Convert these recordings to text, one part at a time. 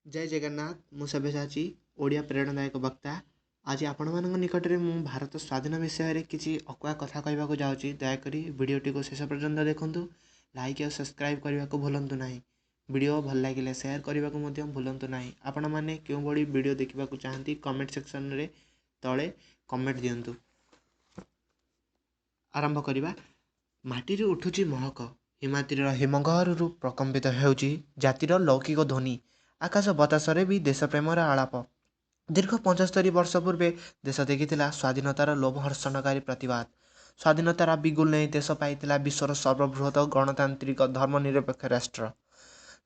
ଜୟ ଜଗନ୍ନାଥ। ମୁଁ ସବ୍ୟସାଚୀ, ଓଡ଼ିଆ ପ୍ରେରଣାଦାୟକ ବକ୍ତା। ଆଜି ଆପଣମାନଙ୍କ ନିକଟରେ ମୁଁ ଭାରତ ସ୍ୱାଧୀନ ବିଷୟରେ କିଛି ଅକୁହା କଥା କହିବାକୁ ଯାଉଛି। ଦୟାକରି ଭିଡ଼ିଓଟିକୁ ଶେଷ ପର୍ଯ୍ୟନ୍ତ ଦେଖନ୍ତୁ। ଲାଇକ୍ ଆଉ ସବସ୍କ୍ରାଇବ୍ କରିବାକୁ ଭୁଲନ୍ତୁ ନାହିଁ। ଭିଡ଼ିଓ ଭଲ ଲାଗିଲେ ସେୟାର କରିବାକୁ ମଧ୍ୟ ଭୁଲନ୍ତୁ ନାହିଁ। ଆପଣମାନେ କେଉଁଭଳି ଭିଡ଼ିଓ ଦେଖିବାକୁ ଚାହାନ୍ତି, କମେଣ୍ଟ ସେକ୍ସନରେ ତଳେ କମେଣ୍ଟ ଦିଅନ୍ତୁ। ଆରମ୍ଭ କରିବା। ମାଟିରୁ ଉଠୁଛି ମହକ, ହିମାଦ୍ରିର ହିମଗହ୍ୱରରୁ ପ୍ରକମ୍ପିତ ହେଉଛି ଜାତିର ଲୌକିକ ଧ୍ୱନି, ଆକାଶ ବତାସରେ ବି ଦେଶପ୍ରେମର ଆଳାପ। ଦୀର୍ଘ 75 ବର୍ଷ ପୂର୍ବେ ଦେଶ ଦେଖିଥିଲା ସ୍ୱାଧୀନତାର ଲୋମହର୍ଷଣକାରୀ ପ୍ରତିବାଦ। ସ୍ୱାଧୀନତାର ବିଗୁଲ ନେଇ ଦେଶ ପାଇଥିଲା ବିଶ୍ୱର ସର୍ବବୃହତ ଗଣତାନ୍ତ୍ରିକ ଧର୍ମନିରପେକ୍ଷ ରାଷ୍ଟ୍ର।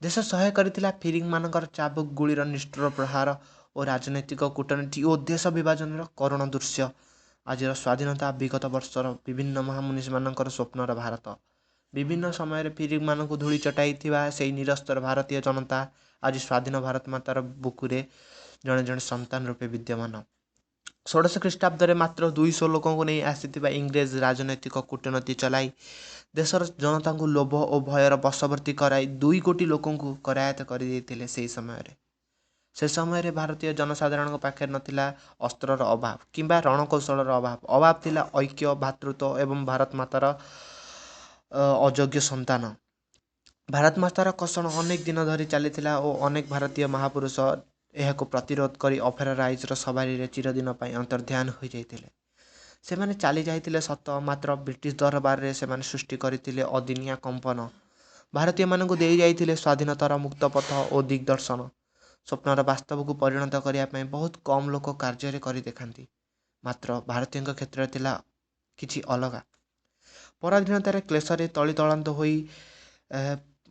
ଦେଶ ସହ୍ୟ କରିଥିଲା ଫିରିଙ୍ଗମାନଙ୍କର ଚାବୁକ ଗୁଳିର ନିଷ୍ଠୁର ପ୍ରହାର ଓ ରାଜନୈତିକ କୂଟନୀତି ଓ ଦେଶ ବିଭାଜନର କରୁଣ ଦୃଶ୍ୟ। ଆଜିର ସ୍ୱାଧୀନତା ବିଗତ ବର୍ଷର ବିଭିନ୍ନ ମହାମନୀଷୀମାନଙ୍କର ସ୍ୱପ୍ନର ଭାରତ। ବିଭିନ୍ନ ସମୟରେ ଫିରିଙ୍ଗମାନଙ୍କୁ ଧୂଳି ଚଟାଇଥିବା ସେଇ ନିରସ୍ତ୍ର ଭାରତୀୟ ଜନତା ଆଜି ସ୍ୱାଧୀନ ଭାରତ ମାତାର ବୁକୁରେ ଜଣେ ଜଣେ ସନ୍ତାନ ରୂପେ ବିଦ୍ୟମାନ। 16 ଖ୍ରୀଷ୍ଟାବ୍ଦରେ ମାତ୍ର 200 ଲୋକଙ୍କୁ ନେଇ ଆସିଥିବା ଇଂରେଜ ରାଜନୈତିକ କୂଟନୀତି ଚଲାଇ, ଦେଶର ଜନତାଙ୍କୁ ଲୋଭ ଓ ଭୟର ବଶବର୍ତ୍ତୀ କରାଇ 2 କୋଟି ଲୋକଙ୍କୁ କରାୟତ୍ତ କରିଦେଇଥିଲେ ସେହି ସମୟରେ। ସେ ସମୟରେ ଭାରତୀୟ ଜନସାଧାରଣଙ୍କ ପାଖରେ ନଥିଲା ଅସ୍ତ୍ରର ଅଭାବ କିମ୍ବା ରଣକୌଶଳର ଅଭାବ। ଅଭାବ ଥିଲା ଐକ୍ୟ, ଭ୍ରାତୃତ୍ୱ ଏବଂ ଭାରତ ମାତାର ଅଯୋଗ୍ୟ ସନ୍ତାନ। ଭାରତ ମାତାର କଷଣ ଅନେକ ଦିନ ଧରି ଚାଲିଥିଲା ଓ ଅନେକ ଭାରତୀୟ ମହାପୁରୁଷ ଏହାକୁ ପ୍ରତିରୋଧ କରି ଅଫେରା ରାଇଜର ସବାରିରେ ଚିରଦିନ ପାଇଁ ଅନ୍ତର୍ଧ୍ୟାନ ହୋଇଯାଇଥିଲେ। ସେମାନେ ଚାଲି ଯାଇଥିଲେ ସତ, ମାତ୍ର ବ୍ରିଟିଶ ଦରବାରରେ ସେମାନେ ସୃଷ୍ଟି କରିଥିଲେ ଅଦିନିଆ କମ୍ପନ। ଭାରତୀୟମାନଙ୍କୁ ଦେଇ ଯାଇଥିଲେ ସ୍ୱାଧୀନତାର ମୁକ୍ତ ପଥ ଓ ଦିଗ୍ଦର୍ଶନ। ସ୍ୱପ୍ନର ବାସ୍ତବକୁ ପରିଣତ କରିବା ପାଇଁ ବହୁତ କମ୍ ଲୋକ କାର୍ଯ୍ୟରେ କରି ଦେଖାନ୍ତି, ମାତ୍ର ଭାରତୀୟଙ୍କ କ୍ଷେତ୍ରରେ ଥିଲା କିଛି ଅଲଗା। ପରାଧୀନତାର କ୍ଲେଶରେ ତଳିତଳାନ୍ତ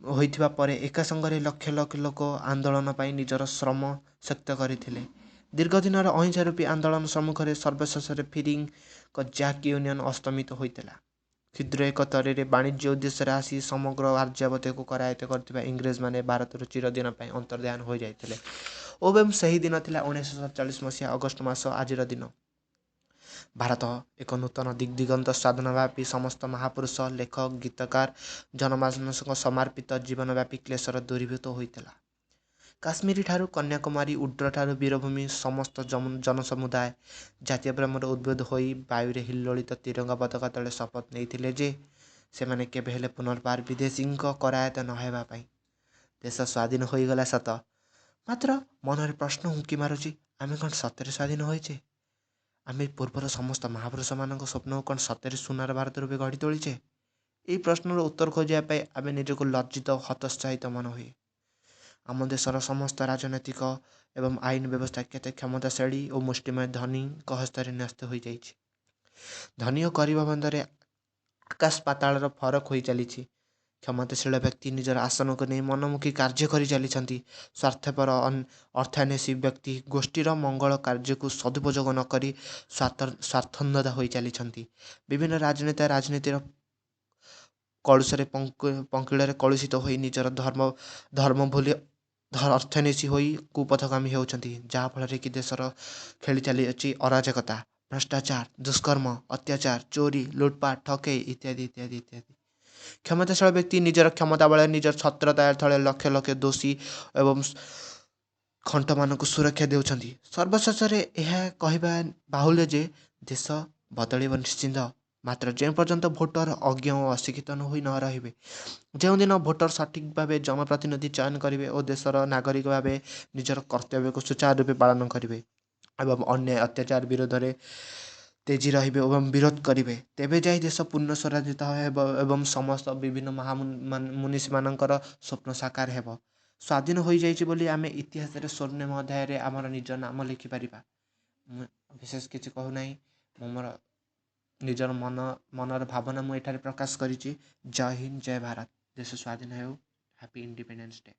ହୋଇଥିବା ପରେ ଏକା ସଙ୍ଗରେ ଲକ୍ଷ ଲକ୍ଷ ଲୋକ ଆନ୍ଦୋଳନ ପାଇଁ ନିଜର ଶ୍ରମ ଶକ୍ତ କରିଥିଲେ। ଦୀର୍ଘ ଦିନର ଅହିଂସା ରୂପୀ ଆନ୍ଦୋଳନ ସମ୍ମୁଖରେ ସର୍ବଶେଷରେ ଫିରିଙ୍ଗଙ୍କ ଜ୍ୟାକ୍ ୟୁନିୟନ ଅସ୍ତମିତ ହୋଇଥିଲା। କ୍ଷୁଦ୍ର ଏକ ତରୀରେ ବାଣିଜ୍ୟ ଉଦ୍ଦେଶ୍ୟରେ ଆସି ସମଗ୍ର ଆର୍ଯ୍ୟାବର୍ତ୍ତକୁ କରାୟତ୍ତ କରିଥିବା ଇଂରେଜମାନେ ଭାରତରୁ ଚିରଦିନ ପାଇଁ ଅନ୍ତର୍ଧ୍ୟାନ ହୋଇଯାଇଥିଲେ ଏବଂ ସେହି ଦିନ ଥିଲା 1947 ମସିହା ଅଗଷ୍ଟ ମାସ ଆଜିର ଦିନ। ଭାରତ ଏକ ନୂତନ ଦିଗ୍ଦିଗନ୍ତ ସ୍ୱାଧୀନବ୍ୟାପୀ ସମସ୍ତ ମହାପୁରୁଷ, ଲେଖକ, ଗୀତକାର, ଜନମାନସଙ୍କ ସମର୍ପିତ ଜୀବନବ୍ୟାପୀ କ୍ଲେଶର ଦୂରୀଭୂତ ହୋଇଥିଲା। କାଶ୍ମୀରଠାରୁ କନ୍ୟାକୁମାରୀ, ଉଡ୍ରଠାରୁ ବୀରଭୂମି, ସମସ୍ତ ଜନସମୁଦାୟ ଜାତୀୟ ପ୍ରେମରେ ଉଦ୍ବୁଦ୍ଧ ହୋଇ ବାୟୁରେ ହିଲ୍ଲୋଳିତ ତିରଙ୍ଗା ପତାକା ତଳେ ଶପଥ ନେଇଥିଲେ ଯେ ସେମାନେ କେବେ ହେଲେ ପୁନର୍ବାର ବିଦେଶୀଙ୍କ କରାୟତ୍ତ ନ ହେବା ପାଇଁ। ଦେଶ ସ୍ୱାଧୀନ ହୋଇଗଲା ସତ, ମାତ୍ର ମନରେ ପ୍ରଶ୍ନ ଉଙ୍କି ମାରୁଛି, ଆମେ କ'ଣ ସତରେ ସ୍ୱାଧୀନ ହୋଇଛେ? ଆମେ ପୂର୍ବର ସମସ୍ତ ମହାପୁରୁଷମାନଙ୍କ ସ୍ୱପ୍ନକୁ କ'ଣ ସତରେ ସୁନାର ଭାରତ ରୂପେ ଗଢ଼ି ତୋଳିଛେ? ଏହି ପ୍ରଶ୍ନର ଉତ୍ତର ଖୋଜିବା ପାଇଁ ଆମେ ନିଜକୁ ଲଜ୍ଜିତ, ହତୋତ୍ସାହିତ ମନେ ହୁଏ। ଆମ ଦେଶର ସମସ୍ତ ରାଜନୈତିକ ଏବଂ ଆଇନ ବ୍ୟବସ୍ଥା କେତେ କ୍ଷମତାଶାଳୀ ଓ ମୁଷ୍ଟିମେୟ ଧନୀଙ୍କ ହସ୍ତରେ ନ୍ୟସ୍ତ ହୋଇଯାଇଛି। ଧନୀ ଓ ଗରିବ ମଧ୍ୟରେ ଆକାଶ ପାତାଳର ଫରକ ହୋଇ ଚାଲିଛି। କ୍ଷମତାଶୀଳ ବ୍ୟକ୍ତି ନିଜର ଆସନକୁ ନେଇ ମନମୁଖୀ କାର୍ଯ୍ୟ କରି ଚାଲିଛନ୍ତି। ସ୍ୱାର୍ଥପର ଅର୍ଥାନ୍ୱେଷୀ ବ୍ୟକ୍ତି ଗୋଷ୍ଠୀର ମଙ୍ଗଳ କାର୍ଯ୍ୟକୁ ସଦୁପଯୋଗ ନ କରି ସ୍ୱାର୍ଥନ୍ଧତା ହୋଇ ଚାଲିଛନ୍ତି। ବିଭିନ୍ନ ରାଜନେତା ରାଜନୀତିର କଳୁଷରେ ପଙ୍କିଳରେ କଳୁଷିତ ହୋଇ ନିଜର ଧର୍ମ ଭୁଲି ଅର୍ଥନ୍ୱେଷୀ ହୋଇ କୁପଥଗାମୀ ହେଉଛନ୍ତି, ଯାହାଫଳରେ କି ଦେଶର ଖେଳି ଚାଲିଅଛି ଅରାଜକତା, ଭ୍ରଷ୍ଟାଚାର, ଦୁଷ୍କର୍ମ, ଅତ୍ୟାଚାର, ଚୋରି, ଲୁଟପାଟ, ଠକେଇ ଇତ୍ୟାଦି ଇତ୍ୟାଦି ଇତ୍ୟାଦି। କ୍ଷମତାଶୀଳ ବ୍ୟକ୍ତି ନିଜର କ୍ଷମତା ବଳରେ ନିଜର ଛତ୍ରଛାୟା ତଳେ ଲକ୍ଷ ଲକ୍ଷ ଦୋଷୀ ଏବଂ ଖଣ୍ଟମାନଙ୍କୁ ସୁରକ୍ଷା ଦେଉଛନ୍ତି। ସର୍ବଶେଷରେ ଏହା କହିବା ବାହୁଲ୍ୟ ଯେ ଦେଶ ବଦଳିବ ନିଶ୍ଚିନ୍ତ, ମାତ୍ର ଯେଉଁ ପର୍ଯ୍ୟନ୍ତ ଭୋଟର ଅଜ୍ଞ ଓ ଅଶିକ୍ଷିତ ହୋଇ ନ ରହିବେ। ଯେଉଁଦିନ ଭୋଟର ସଠିକ୍ ଭାବେ ଜନପ୍ରତିନିଧି ଚୟନ କରିବେ ଓ ଦେଶର ନାଗରିକ ଭାବେ ନିଜର କର୍ତ୍ତବ୍ୟକୁ ସୁଚାରୁ ରୂପେ ପାଳନ କରିବେ ଏବଂ ଅନ୍ୟାୟ ଅତ୍ୟାଚାର ବିରୋଧରେ ତେଜି ରହିବେ ଏବଂ ବିରୋଧ କରିବେ, ତେବେ ଯାଇ ଦେଶ ପୂର୍ଣ୍ଣ ସ୍ୱରାଜିତ ହେବ ଏବଂ ସମସ୍ତ ବିଭିନ୍ନ ମହାମନୀଷୀମାନଙ୍କର ସ୍ୱପ୍ନ ସାକାର ହେବ। ସ୍ୱାଧୀନ ହୋଇଯାଇଛି ବୋଲି ଆମେ ଇତିହାସରେ ସ୍ୱର୍ଣ୍ଣିମ ଅଧ୍ୟାୟରେ ଆମର ନିଜ ନାମ ଲେଖିପାରିବା। ମୁଁ ବିଶେଷ କିଛି କହୁନାହିଁ। ମୁଁ ମୋର ନିଜର ମନର ଭାବନା ମୁଁ ଏଠାରେ ପ୍ରକାଶ କରିଛି। ଜୟ ହିନ୍ଦ, ଜୟ ଭାରତ। ଦେଶ ସ୍ୱାଧୀନ ହେଉ। Happy Independence Day.